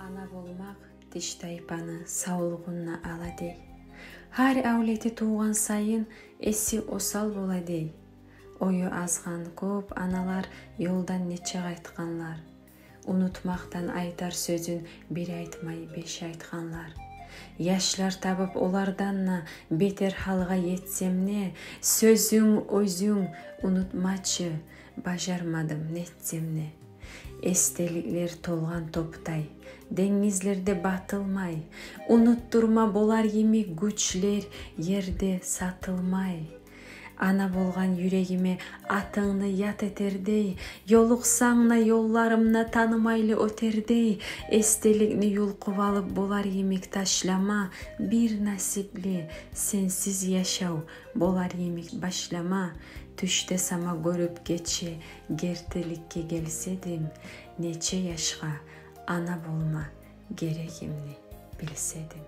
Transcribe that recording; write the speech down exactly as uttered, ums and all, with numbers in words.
Ана болмакъ тиштайпаны савлугъун да ала дей. Гьар авлети тувгъан сайын эси осал бола дей. Ою азгъан кёп аналар ёлдан нече къайтгъанлар. Унутмакъдан айтар сёзюн бир айтмай, беш айтгъанлар. Яшлар табып олардан да бетер гьалгъа етсем де, сёзюнг оьзюнг унутмачы, бажармадым нетсем де. Эсделиклер толгъан топдай, денгизлерде батылмай, унутдурма болар йимик гючлер ерде сатылмай. Ана болгъан юрегиме атынгны яд этердей, ёлукъсанг да, ёлларымны танымайлы оьтердей, эсделикни юлкъуп алып болар йимик ташлама, бир насипли сенсиз яшав болар йимик башлама. Тюшде сама гёрюп гече гертиликге гелседим, нече яшгъа ана болма герегимни билседим.